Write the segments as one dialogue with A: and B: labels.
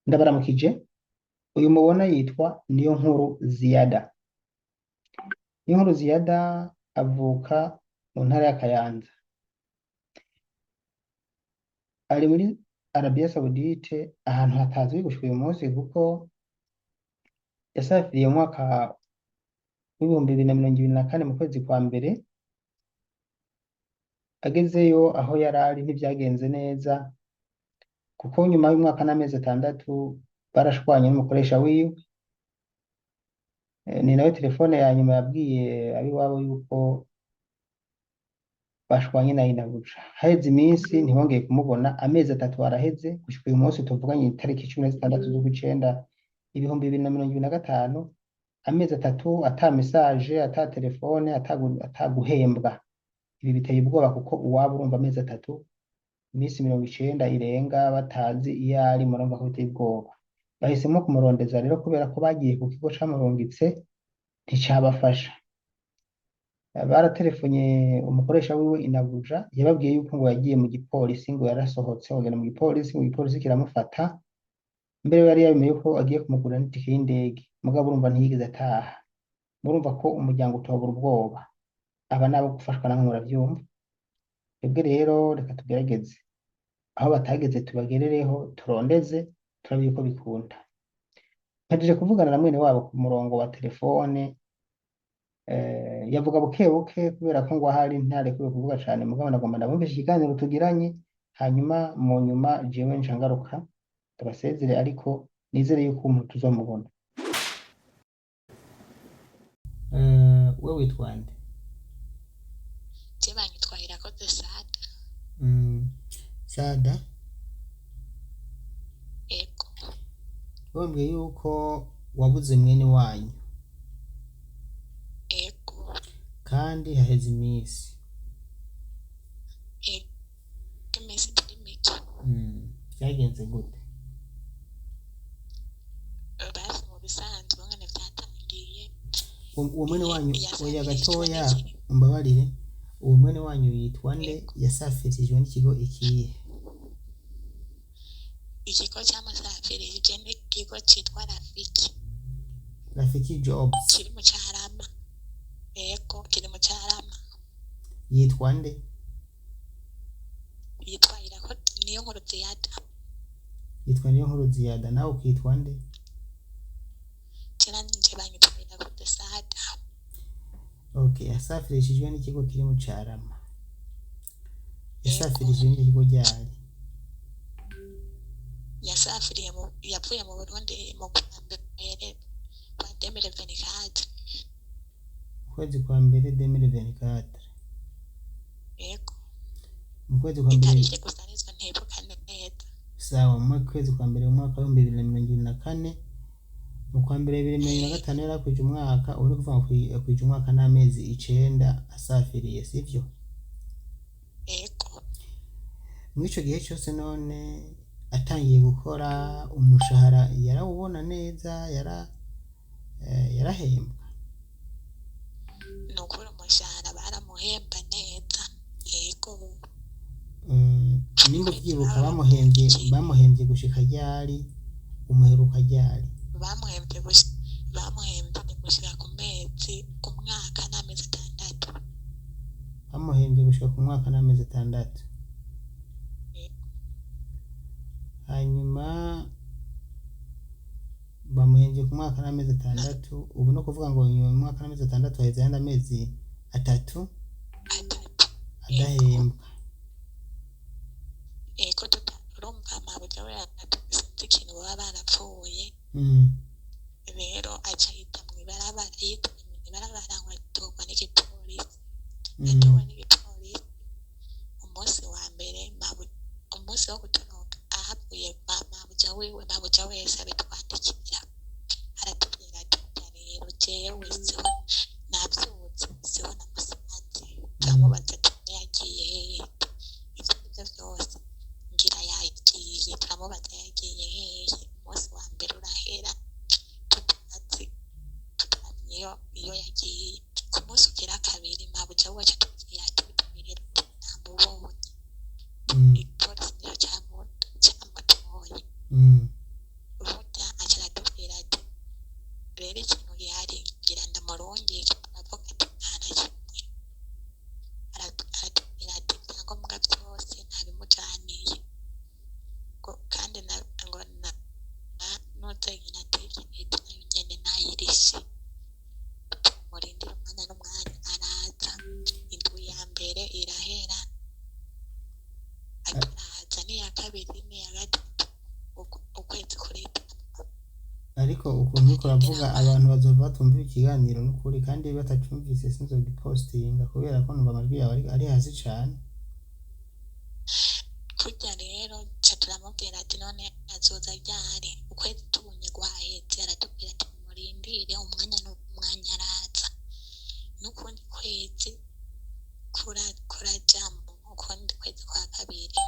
A: Ndabaramukije. Uyu mubona yitwa Niyonkuru Ziyada. Niyonkuru Ziyada avuka mu ntara ya Kayanza. Ari muri Arabia Saudite, ahantu hatazwi gushika uyu munsi, kuko yasafiriye mu mwaka w'2024 mu kwezi kwa mbere. Agezeyo, aho yarari ntivyagenze neza, kuko nyuma y'umwaka n'amezi 6 barashwanye n'umukoresha wiwe. Ni nawe telefone ya nyuma yabwiye abiwabo yuko bashwanye na inabuja. Haheze iminsi ntibongeye kumubona, amezi 3 araheze. Gushika uyu munsi tuvuganye, itariki 16 z'ukwicenda 2025, amezi 3 ata message, ata telefone, ata guhembwa. Ibi biteye ubwoba, kuko uwaba urumva amezi 3, iminsi 90 irenga batazi iyo ari, murumva ko biteye ubwoba. Bahisemwo kumurondeza rero, kubera ko bagiye ku kigo camurungitse nticabafasha. Baratelefonye umukoresha wiwe inabuja, yababwiye yuko ngo yagiye mu gipolisi, ngo yarasohotse ngo agenda mu gipolisi, ngo igipolisi kiramufata. Mbere yari yabimeye ko agiye kumugurira n'itike y'indege, mugabo urumva ntiyigeze ataha. Murumva ko umuryango utobura ubwoba. Aba nabo gufashwa namwe muravyumva. Twebwe rero reka tugerageze aho batageze, tubagerereho, turondeze, turabe yuko bikunda. Mpejeje kuvugana na mwene wabo ku murongo wa telefone. Yavuga buke buke kubera ko ngo ahari ntarekuwe kuvuga cane, mugabo nagomba ndabumvishe ikiganiro tugiranye, hanyuma mu nyuma jewe nca ngaruka ndabasezere, ariko nizere yuko umuntu tuzomubona. We witwa nde?
B: Je banyitwa Irakoze Sada.
A: Sada.
B: Ego.
A: Wambwiye yuko wabuze mwene wanyu.
B: Ego.
A: Kandi haheze iminsi.
B: Ego, iminsi itari mike.
A: Byagenze gute?
B: Basi mu bisanzwe ngene vyatangiye,
A: Uwo mwene wanyu, oya,
B: yasafirijwe
A: gatoya,
B: n'iki
A: umbabarire, uwo mwene wanyu yitwa nde?
B: Ego.
A: Yasafirijwe n'ikigo ikihe?
B: Ikigo camusafirije n'ikigo citwa Rafiki.
A: Rafiki Jobs.
B: Kiri mu Carama. Ego, kiri mu Carama.
A: Yitwa nde?
B: Yitwa Irako Niyonkuru Ziyada.
A: Yitwa Niyonkuru Ziyada. Nawe ukitwa nde?
B: Je nanje banyitwa Irakoze Sada.
A: Okay, yasafirishijwe n'ikigo kiri mu Carama.
B: Ego.
A: Yasafirijwe n'ikigo ryari?
B: Yasafiriye mu yavuye mu Burundi mu kwa mbere kwa 2024.
A: Ukwezi kwa mbere 2024.
B: Ego.
A: Mu kwezi kwa mbere.
B: Itariki gusa nizo ntibuka neza.
A: Sawa, mu kwezi kwa mbere mu mwaka w'2024, mu kwa mbere 2025 yari akwije umwaka. Ubu ni kuvuga ngo akwije umwaka n'amezi 9 asafiriye, sivyo?
B: Ego.
A: Muri ico gihe cose none, atangiye gukora, umushahara yarawubona neza? Yarahembwa?
B: Ni ukuri umushahara baramuhemba neza, yego.
A: Nimba
B: Ukwezi
A: uvyibuka,
B: baba
A: bamuhemvye
B: bamuhemvye.
A: Bamuhemvye gushika ryari? Umuheruka ryari?
B: Bamuhemvye gushika ku mezi, ku mwaka n'amezi 6.
A: Bamuhemvye gushika ku mwaka n'amezi 6.
B: Yego.
A: Hanyuma bamuhemvye ku mwaka n'amezi 6. Ubu no kuvuga ngo nyuma y'umwaka n'amezi 6 haheze ayandi amezi 3.
B: 3, yego.
A: Adahembwa.
B: Yego, urumva mabuja we sinzi ikintu baba barapfuye. Rero aca yita mw'ibarabara, yita mw'ibarabara ngo atorwa n'igipolisi. Atowe n'igipolisi umunsi wa mbere, umunsi wo gutoroka, ahavuye kwa mabuja wiwe, mabuja wese abitwandikira, aratubwira ati: "Burya rero jewe siho navyutse, siho namusanze." Turamubaza ati: "Yagiye hehe?" Ivyo arivyo vyose ngira yagiye. Turamubaza yagiye hehe. Umunsi wa mbere urahera tutazi, tutaramenya iyo yagiye. Ku munsi ugira kabiri, mabuja wacu atubwira ati: "Rero namubonye." Igipolisi nico camutoye.
A: Ariko ukuntu uriko
B: tukarindira
A: uravuga
B: ngo
A: abantu bazova batumva ikiganiro n'ukuri, kandi batacumvise sinzogipostinga kubera ko numva amajwi yawe ari hasi cane.
B: Kurya rero ca turamubwira ati none azoza ryari? Ukwezi tubonye guhaheze, aratubwira ati murindire umwanya n'umwanya araza. N'ukundi kwezi kurajamwo, ukundi kwezi kwa kabiri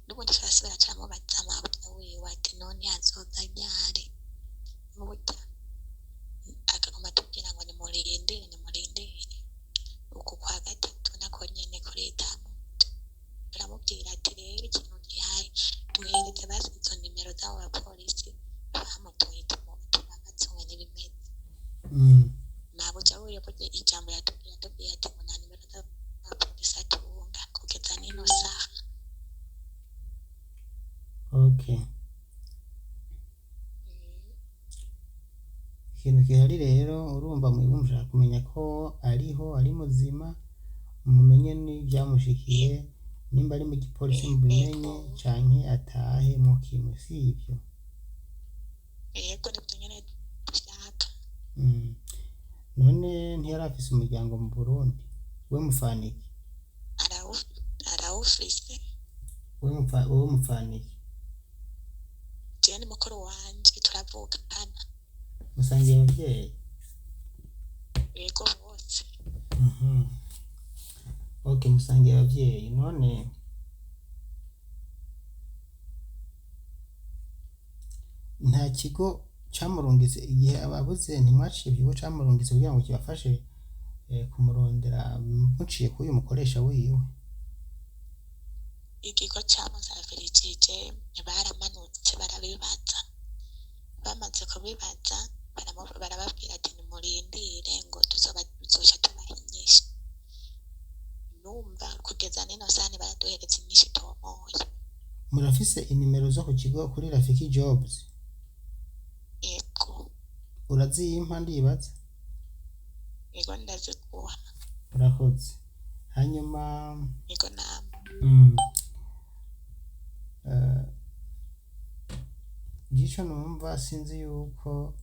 B: n'ubundi turasubira turamubaza mabuja wiwe ati none azoza ryari? Burya akaguma atubwira ngo nimurindire, nimurindire. Uku kwa gatatu nako nyene kuritamo, turamubwira ati rero ikintu gihari, duhereze basi izo nimero z'abo bapolisi bamutoye, tubabaze ingene bimeze. Mabuja wiwe burya ijambo yatubwiye, atubwiye ati ngo nta nimero z'abapolisi atunga kugeza n'ino saha.
A: Okay. Ikintu gihari rero, urumva mwebwe mushaka kumenya ko ariho, ari muzima, mumenye n'ivyamushikiye, nimba ari mu gipolisi mubimenye, canke atahe mu kimwe, si ivyo?
B: Yego, nivyo nyene dushaka.
A: None ntiyari afise umuryango mu Burundi? We mufaniki?
B: Arawufise.
A: Wewe mufaniki?
B: Jewe ni mukuru wanje, turavukana.
A: Musangiye abavyeyi?
B: Yego, bose.
A: Okay, musangiye abavyeyi. None nta kigo camurungitse igihe ababuze? Ntimwaciye ku kigo camurungitse kugira ngo kibafashe kumurondera muciye k'uyu mukoresha wiwe?
B: Ikigo camusafirishije baramanutse barabibaza, bamaze kubibaza barababwira ati nimurindire, ngo tuzoca tubaha inyishu. Numva kugeza n'ino saha ntibaraduhereza inyishu itomoye.
A: Murafise inimero zo ku kigo kuri Rafiki Jobs?
B: Yego.
A: Urazimpa ndibaza?
B: Yego, ndaziguha.
A: Urakoze. Hanyuma
B: Yego namwe.
A: Ico numva sinzi yuko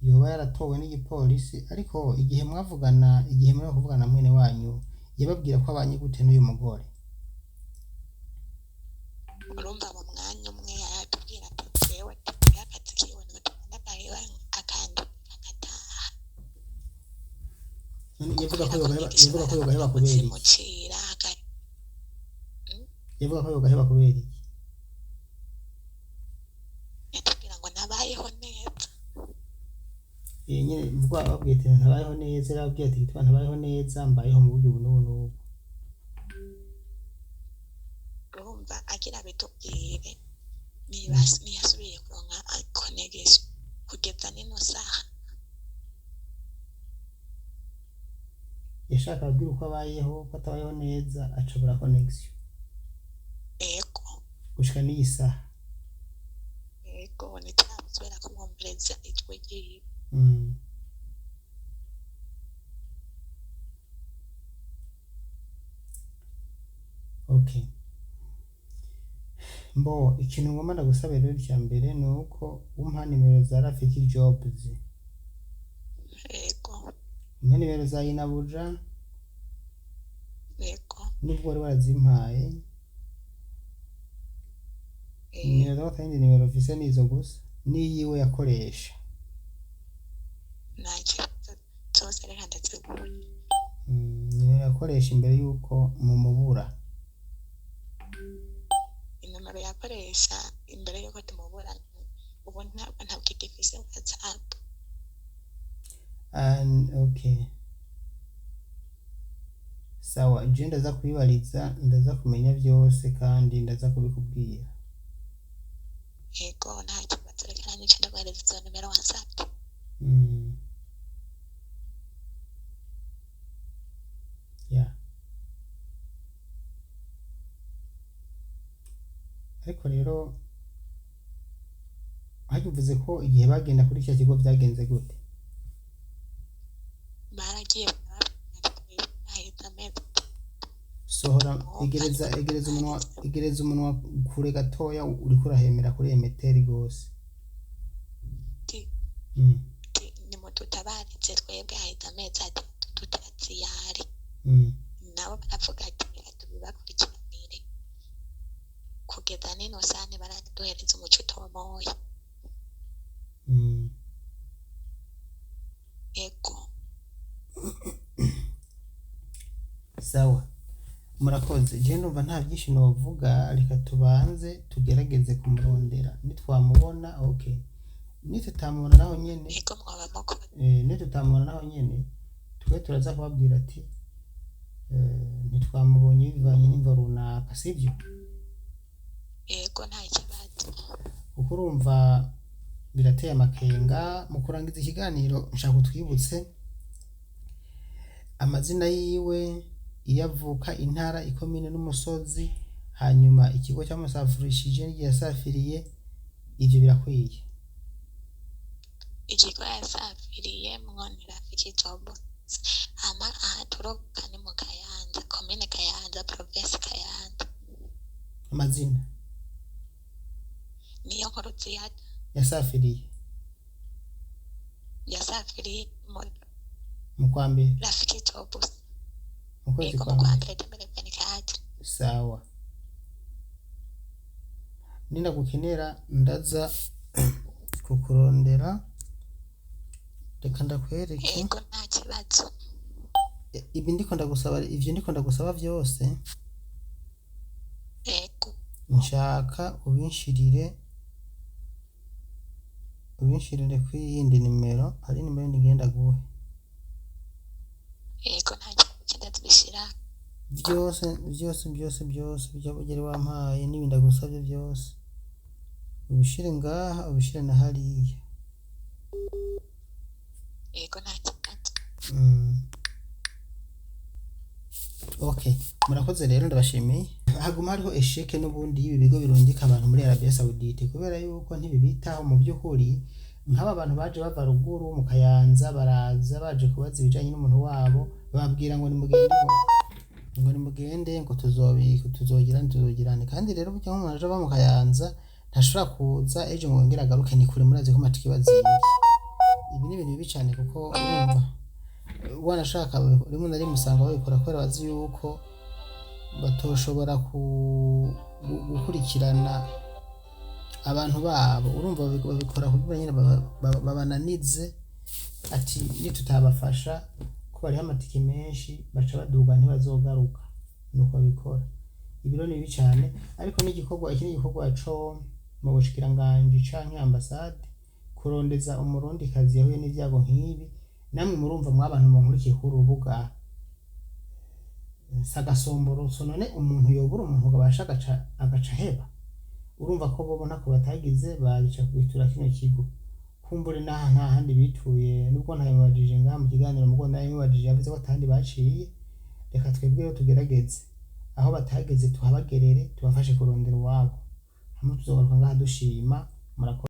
A: yoba yaratowe n'igipolisi, ariko igihe mwavugana, igihe muri kuvugana mwene wanyu, yababwira ko abanye gute n'uyu mugore?
B: Urumva mu mwanya umwe yaratubwira ati jewe akazi kiwe notubona agaheba akandika agataha.
A: None yavuga
B: Kubera
A: ko
B: ko
A: yogaheba,
B: nyigisho
A: yavuga ko yogaheba
B: baragomba
A: kubera iki?
B: kuzimucira.
A: Yavuga ko yogaheba kubera iki?
B: Yatubwira ngo nabayeho neza.
A: Nyene mvuga babwiye ati ntabayeho neza, yarababwiye ati gituma ntabayeho neza, mbayeho mu buryo ubu n'ubu n'ubu.
B: Urumva agira bitubwire niba ntiyasubiye kuronka connection kugeza n'ino saha.
A: Yashaka ababwira uko abayeho, ko atabayeho neza, acabura connection.
B: Yego.
A: Gushika n'iyi saha?
B: Yego, ntituramusubira kumwumviriza ijwi ryiwe.
A: Okay. Mbo ikintu ngomba ndagusaba rero icya mbere ni uko umpa nimero za Rafiki Jobs.
B: Yego.
A: Umpe nimero za Inabuja.
B: Yego.
A: Nubwo wari warazimpaye. Nimero za yindi nimero mfise nizo gusa n'iyiwe yakoresha.
B: Nta kibazo, zose reka ndaziguhe.
A: Nimero yakoresha imbere y'uko mumubura.
B: Inomero yakoresha imbere y'uko tumubura ubu ntabwo igifise WhatsApp.
A: And, okay, sawa, je ndaza kubibariza, ndaza kumenya vyose kandi ndaza kubikubwira.
B: Yego, nta kibazo, reka nanjye nce ndaguhereza izo nimero wansabye.
A: Yeah. Ariko rero harya uvuze ko igihe bagenda kuri cya kigo vyagenze gute?
B: Baragiye barababwira ati haheze amezi
A: Sohora.
B: atatu. Urumva
A: Egereza, egereza umunwa, egereza umunwa kure gatoya, uriko urahemera kuri émetteur gose.
B: Nimututabarize twebwe haheze amezi 3 tutazi iyo ari. Nabo baravuga ati reka tubibakurikiranire, kugeza n'ino saha ntibaraduhereza umuco utomoye. Ego.
A: Sawa, murakoze. Je ndumva nta byinshi novuga. Reka tubanze tugerageze kumurondera, nitwamubona okay, nitutamubona naho nyene.
B: Ego, mwaba mukoze.
A: Nitutamubona naho nyene, twe turaza kubabwira ati ntitwamubonye bivanye n'imvo runaka, sibyo?
B: Ego, nta kibazo.
A: Kuko urumva birateye amakenga. Mu kurangiza ikiganiro, nshaka utwibutse amazina yiwe, iyo avuka, intara, ikomine n'umusozi, hanyuma ikigo cyamusafurishije n'igihe yasafiriye. Ivyo birakwiye.
B: Ikigo yasafiriyemwo ni Rafiki Jobs, hama ahaturuka ni mu Kayanza, komine Kayanza, provinsi Kayanza.
A: Amazina?
B: Niyo nkuru Ziyada.
A: Yasafiriye?
B: Yasafiriye mu
A: Mu kwa mbere?
B: Rafiki Jobs.
A: Mu kwezi
B: Ego,
A: kwa
B: mu kwa
A: mbere.
B: mbere 2024.
A: Sawa, ninagukenera ndaza kukurondera. Reka ndakwereke.
B: Ego, nta kibazo.
A: Ibi ndiko ndagusaba, ivyo ndiko ndagusaba vyose,
B: Ego.
A: nshaka ubinshirire kuri yindi nimero. Hari nimero nigenda guhe.
B: Ego, nta kibazo, ndazibishira.
A: Byose, byose, byose, byose byabugere wampaye n'ibindi ndagusabye byose, ubishire ngaha, ubishire na hariya.
B: Ego, nta kibazo.
A: Okay, murakoze rero, ndabashimiye. Haguma hariho échec n'ubundi y'ibi bigo birungika abantu muri Arabia Saoudite, kubera yuko ntibibitaho mu by'ukuri. Nk'aba bantu baje bava ruguru mu Kayanza, baraza baje kubaza ibijanye n'umuntu wabo, bababwira ngo nimugende, ngo nimugende, ngo tuzogirane, tuzogirane. Kandi rero burya nk'umuntu aje ava mu Kayanza ntashobora kuza ejo ngo yongere agaruke, ni kure, murazi ko amatike bazimvye. Ibi ni ibintu bibi cyane, kuko urumva wanashaka rimwe na rimwe usanga babikora kubera bazi yuko batoshobora gukurikirana abantu babo. Urumva babikora kugira nyine babananize, ati nitutabafasha ko bariho amatike menshi baca baduga ntibazogaruka, nuko babikora. Ibiro ni bibi cyane, ariko n'igikorwa iki ni igikorwa co mu bushikiranganji canke ambasade kurondeza umurundikazi yahuye n'ivyago nk'ibi. Namwe murumva, mwabantu munkurikiye kuri uru rubuga, sagasomborotso. None umuntu yobura umuntu ngo agaca aheba? Urumva ko bo ntako batagize, babica kubitura kino kigo. Kumbure n'aha nta handi bituye, nubwo ntabimubajije ngaha mu kiganiro, mugo nabimubajije yavuze ko atahandi baciye. Reka twebwe rero tugerageze aho batageze tuhabagerere, tubafashe kurondera uwabo, hamwe tuzogaruka ngaha dushima. Murakoze.